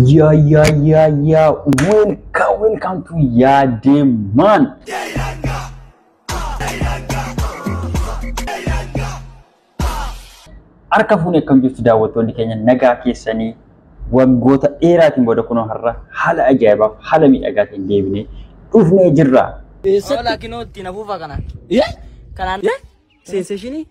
Yeah, yeah, yeah, yeah. Welcome, welcome to Yademan. Harka fuunee akkam jirtu daawwattoonni keenya nagaa keessanii waggoota dheeraatiin booda kunoo har'a haala ajaa'ibaaf haala miidhagaatiin deebinee dhufnee jirra. Hola, kinootti na fuufa kanaan. Kanaan seenseshinii.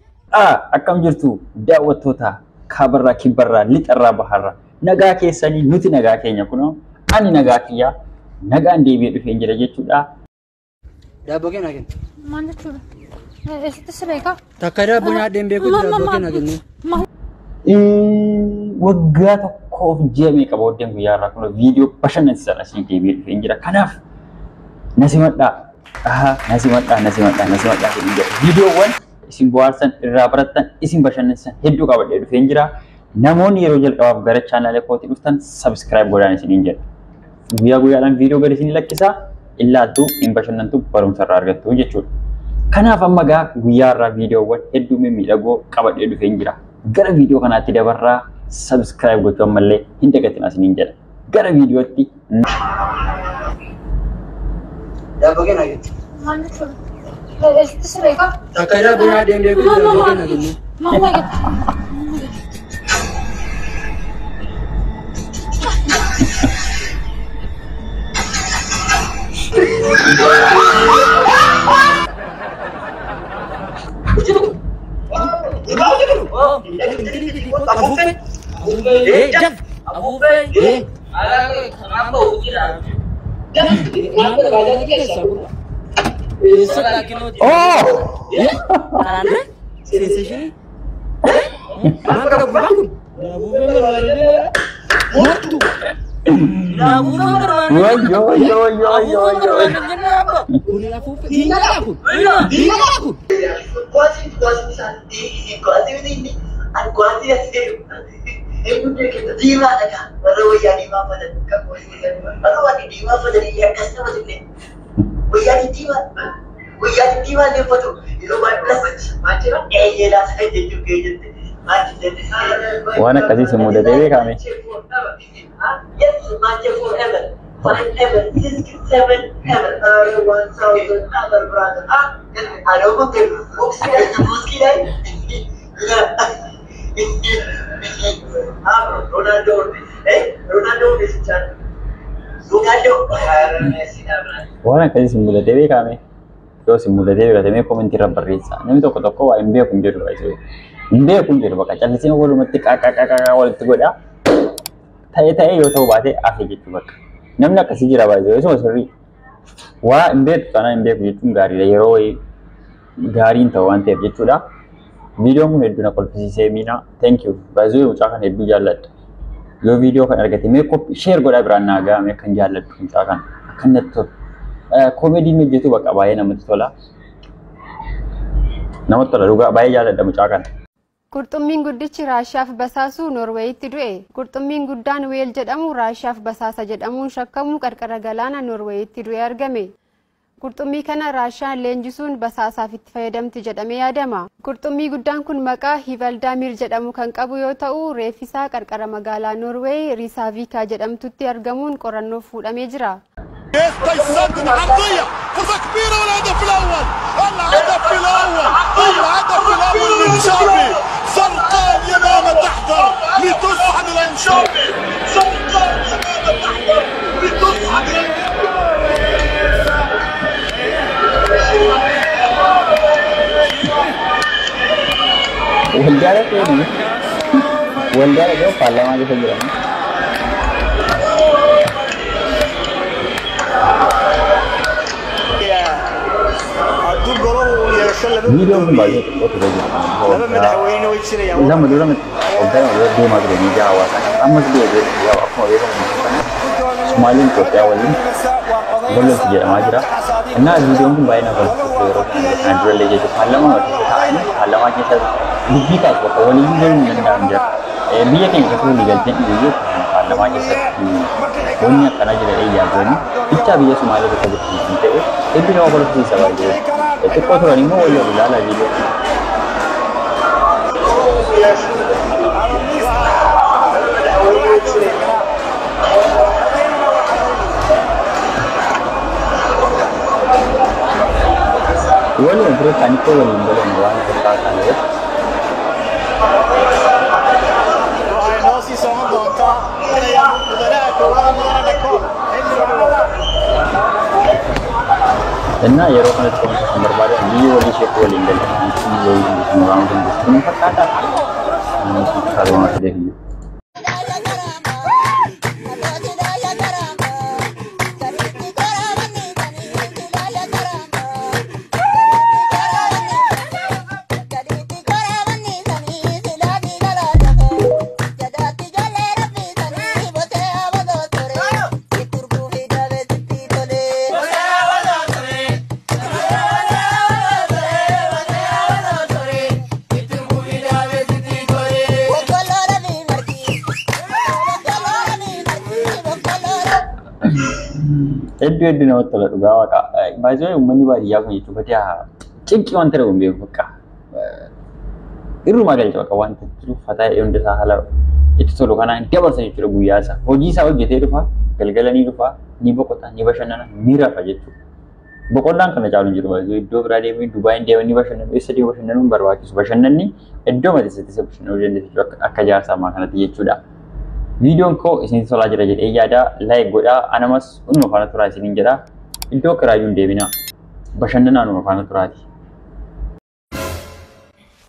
Akkam jirtu daawwattoota kaabarraa, kibbarraa, lixarraa, baharraa nagaa keessanii nuti nagaa keenya kunoo ani nagaa kiyyaa nagaan deebi'ee dhufeen jira jechuudha. Daabboo kee naa kenni. Maal jechuudha? Eessatti si beekaa? Takka daabboo nyaadhee hin beekutti daabboo kee naa kenni. Waggaa tokkoof ji'a meeqa booddeen guyyaa irraa kunoo viidiyoo bashannansiisan asii deebi'ee dhufeen jira. Kanaaf na simadhaa, na simadhaa, na simadhaa, na simadhaa jedheen jira. Viidiyoowwan isin bohaarsan, irraa barattan, isin bashannansiisan hedduu qabadhee dhufeen jira. Namoonni yeroo jalqabaaf gara chaanalee kootii dhuftan subscribe godhaan isiniin jedha. Guyyaa guyyaadhaan viidiyoo gadi isin lakkisaa ilaaltu, hin bashannantu, barumsa irraa argattu jechuudha. Kanaaf amma gaa guyyaa irraa viidiyoowwan hedduu mimmiidhagoo qabadhee dhufeen jira. Gara viidiyoo kanaatti dabarraa subscribe gochuu ammallee hin dagatinaa isiniin jedha. Gara viidiyootti. Daabboo kee naa kenni. Maal jechuudha? Eessatti si beekaa? Takka daabboo nyaadhee hin beekutti daabboo kee naa kenni. Maal jechuudha? Wayyo, wayyo, wayyo, wayyo, wayyo. Waan akkasii si mudatee beekame. Waan akkasii si mudatee beekame. Yoo si mudatee beekame koomentii irra barreessaa. Namni tokko tokko waa hin beeku hin jedhu baay'isee. Hin beeku hin jedhu bakka callisee walumatti qaaqaa walitti godha. Ta'ee ta'ee yoo ta'u baate hafe jechuu bakka. Namni akkasii jira baay'isee isuma sirrii. Waa hin beektu taanaan hin beeku jechuun gaariidha. Yeroo wayii gaariin ta'u waan ta'eef jechuudha. Viidiyoon kun hedduu na kolfisiisee miina. Thank you. Baay'isee mucaa kana hedduu jaalladha. Yoo viidiyoo kana argate mee koppii share godhaa biraan naa ga'a mee kan jaalladhu mucaa kana. Akkan natti tolu. Koomeediin hojjetu bakka baay'ee namatti tola. Namatti tola dhugaa baay'ee jaalladha mucaa kana. Qurxummiin guddichi Raashiyaaf basaasu Noorweeyitti du'e. Qurxummiin guddaan Weel jedhamu Raashiyaaf basaasa jedhamuun shakkamu qarqara galaana Noorweeyitti du'e argame. Qurxummii kana Raashiyaan leenjisuun basaasaaf itti fayyadamti jedhamee yaadama. Qurxummii guddaan kun maqaa Hivaldaamir jedhamu kan qabu yoo ta'u, reeffi isaa qarqara magaalaa Noorweey Riisaavikaa jedhamtutti argamuun qorannoof fuudhamee jira. يسدد عرضية فرصة كبيرة والهدف الأول، الهدف الأول، الهدف الأول من شافي، زرقاء اليمامة تحضر لتصعد الأنشافي، زرقاء اليمامة تحضر لتصعد. Waldaala ta'e waldaala ta'e paarlaamaa keessa jiran. Viidiyoon kun baay'ee xiqqoo ture jechuudha. Lama dura waggaa lama dura deemaa ture miidiyaa hawaasaa. Ammas deebi'ee yaa akkuma beekamu kana Somaaliin Itoophiyaa waliin lollotti jedhamaa jira. Innaa viidiyoon kun baay'ee na kolfisiise yeroo kana durallee jechuudha. Paarlaamaa keessa taa'anii paarlaamaa keessa dubbii kaasu bakka waliin galuu hin danda'an jira. Biyya keenya keessatti walii galteen biyya paarlaamaa keessatti wanni akkanaa jira yaaddoonni bichaa biyya Somaalee keessa jirtu kan ta'e hedduu nama kolfisiisa baay'ee. Xiqqoo turan immoo walii wal ilaalaa viidiyoo. Waluma ture kan itti waliin galan waan fakkaatan. Waxay noo sii socon doontaa mudanaha koowaad mudane dhakool xilli. እና yeroo kanatti wanta kan barbaadan biyyi walii isheetti waliin galan waan dandeessu kun fakkaata. Fakkaata waan ta'eef iyyuu. Hedduu hedduu namatti tola dhugaa waaqa. Baay'ee uummanni baadiyyaa kun jechuun badii cinqii wanta ta'u hin beeku bakka. Irrumaa galcha bakka wanta jiru fataa hunda isaa haala itti tolu kanaan dabarsa jechuudha guyyaa isaa. Hojii isaa hojjetee dhufa, galgala ni dhufa, ni boqota, ni bashannana, ni rafa jechuudha. Boqonnaan kana caalu hin jiru baay'ee iddoo biraa deemee Dubaayin deemanii ni bashannanu, eessa deemee bashannanuun barbaachisu. Bashannanni iddoo mataa isaatti bashannanuu dandeessu akka jaarsa ammaa kanatti jechuudha. Viidiyoon koo isinitti tolaa jira jedhee yaada, like godhaa, anamas hunduma faana turaa isiniin jedha. Iddoo kiraayyuu hin deebinaa. Bashannanaa numa faana turaati.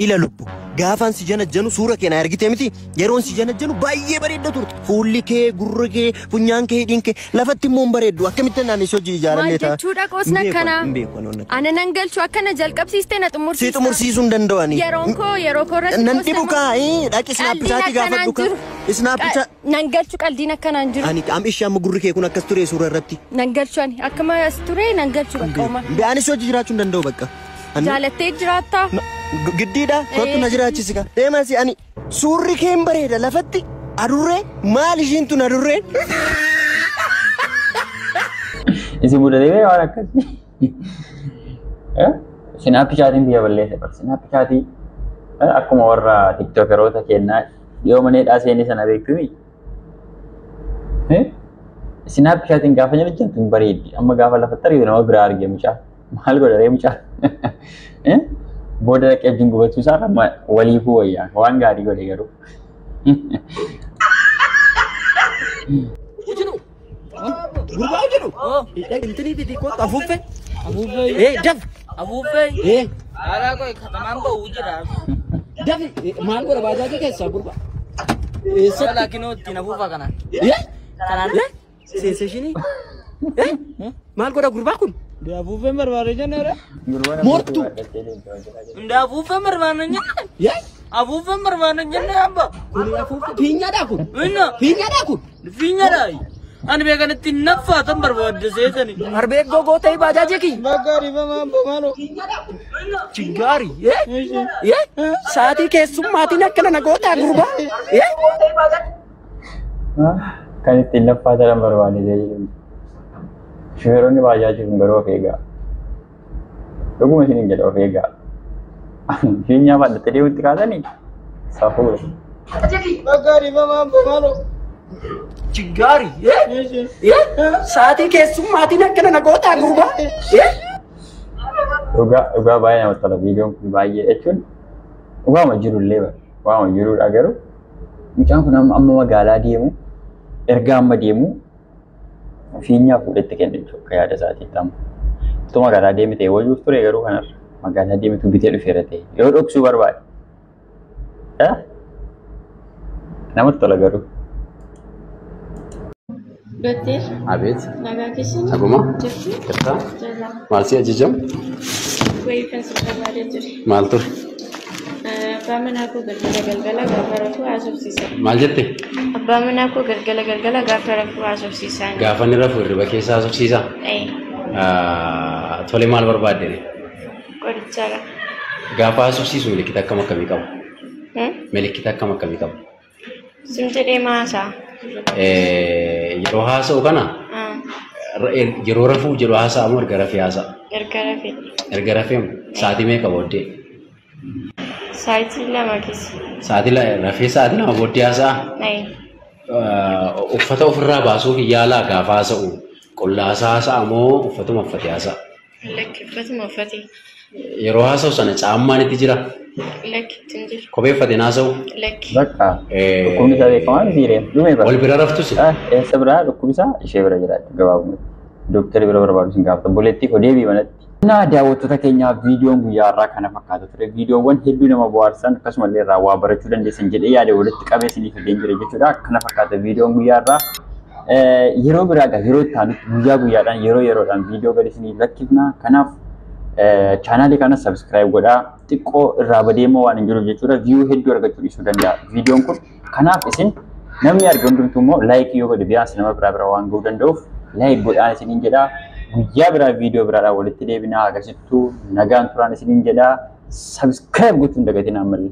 Ila lubbu gaafaan si janajjanu suura kee na argite miti yeroon si janajjanu baay'ee bareedda turte fuulli kee gurri kee funyaan kee hidhiin kee lafatti immoo hin bareeddu akkamitti naan si hojii ijaaramee Maal jechuudha qoosna akkanaa? Hin beeku ani wannan. Ana nan galchu akkana jalqabsiistee na Si xumursiista. xumursiisuu hin danda'u ani. Yeroon koo yeroo koo irratti Nan dhibu kaa dhaqi Snapchatii gaafadhu kaa. Snapchat Nan galchu qaldiin akkanaan jiru. ani am ishee amma gurri kee kun akkas ture suura irratti. Nan galchu ani akkuma as ture nan galchu bakka uumaa. Ani si hojii jiraachuu hin danda'u bakka. Jaalattee jiraattaa? Giddiidha kottu na jiraachisi kaa. Deemaa si ani suurri kee hin bareeda lafatti adurree maal ishiin tun adurreen? Isin mudatee waan akkasii. Snapchatiin biyya balleessa bara. Snapchatii akkuma warra tiktookeroota kennaa dhiyoo maneedhaa seenee sana beektumi. Snapchatiin gaafa jalajjantu hin bareeddi. Amma gaafa lafatti argitu nama biraa argee mucaa. Maal godha ree mucaa? Booda dhaqee wajjin gubachuu isaa amma waliifuu wayyaa. Waan gaarii godhe garuu. Gurbaa jedhu. Intinii xixiqqoo afuuffee. Ee daf. Afuuffee. Ee Aaraa koo katamaan ba'uu jira. dafi maal godha baajaajii keessaa gurbaa. Eessatti? Laakinoo ittiin afuufa kanaan. Kanaan. Seenseshinii. Maal godha gurbaa kun? Afuuffeen barbaade jenneera. Mortu. Hunda afuuffeen barbaade jenne. Afuuffeen barbaade jenne abba. Kun afuuffee fiinyaadhaa kun. Inna. Fiinyaadhaa kun. Fiinyaadha. Ani beekan ittiin naffaatan barbaadde seetani. Arbee gogoo ta'e baajaajii kiyya. Bakka dhiifamaa abbo maaloo. Chingaari. Sa'aatii keessummaatiin akkana na gootaa gurbaa. Kan ittiin laffaatan barbaade jedhu. Shufeeronni baajaajii kun garuu of eegaa. Dhuguma isiniin jedha of eegaa. Fiinyaa baadhattee deemutti kaasanii safuudha. Bakka dhiifamaa abbo maaloo. Chingaari. Sa'aatii keessummaatiin akkana na gootaa gurbaa. Dhugaa dhugaa baay'ee namatti tola viidiyoon kun baay'ee jechuun waama jirullee bara waama jirudha garuu mucaan kun amma amma magaalaa deemu erga amma deemu fiinyaa fuudhetti kenna jechuudha akka yaada isaatiitti amma. Utuu magaalaa deeme ta'e wayyuuf ture garuu kanarra magaalaa deemetu bitee dhufeera ta'e yoo dhoksuu barbaade. Namatti tola garuu. Dooktar. Abeet. Nagaa keessan. Naguma. Jirtu. Jirta. Jirra. Maal si ajajamu? Wayii kan si barbaadee ture. Maal ture? Abbaa manaa koo galgala galgala gaafa rafuu haasofsiisa. Maal jette? Abbaa manaa koo galgala galgala gaafa rafuu haasofsiisa. Gaafa inni rafu hirriba keessa haasofsiisa? Ee. Tole maal barbaadde? Qorichaadha. Gaafa haasofsiisu milikkita akkam akkamii qaba? Milikkita akkam akkamii qaba? Sim jedhee maasaa. Yeroo haasa'u kana yeroo rafuu jedhu haasa'a moo erga rafee haasa'a? Erga rafee. Erga rafee moo? Sa'aatii meeqa booddee? Sa'aatii 2 keessa. Sa'aatii rafee sa'aatii 2 booddee haasa'a? Ee. Uffata ofirraa baasuuf yaalaa gaafa haasa'u qullaasaa haasa'a moo uffatuma uffatee haasa'a? Lakki uffatuma uffatee. Yeroo haasa'u sana caammaan itti jira. Lakki, itti hin jiru. Kophee uffatee haasa'u. Lakki. Bakka dhukkubni isaa beekamaa miti ree. Dhume bara. Wal bira raftus. Eessa biraa dhukkubni isaa ishee bira jira gabaabumatti. Dooktarri bira barbaadu sin gaafata. Obboleettii koo deebii manatti. Naa daawwattoota keenyaaf, viidiyoon guyyaa har'aa kana fakkaata ture. Viidiyoowwan hedduu nama bohaarsan, akkasumallee irraa waa barachuu dandeessan jedhee yaada walitti qabee isiniif fideen jira jechuudha. Kana fakkaata viidiyoon guyyaa har'aa. Yeroo biraa egaa yeroo itti aanutti guyyaa guyyaadhaan, yeroo yeroodhaan viidiyoo gadi isiniif lakkifna. Kanaaf chaanaalii kana subscribe godhaa. Xiqqoo irraa badeemoo waan hin jiruuf jechuudha. View hedduu argachuu dhiisuu danda'a viidiyoon kun. Kanaaf isin namni arge hundumtuu immoo like yoo godhe biyyaas nama biraa bira waan ga'uu danda'uuf like godhaa isiniin jedhaa. Guyyaa biraa viidiyoo biraadhaan walitti deebinaa. Agarsiiftuu nagaan turaan isiniin jedhaa. Subscribe gochuun dagatinaa ammallee.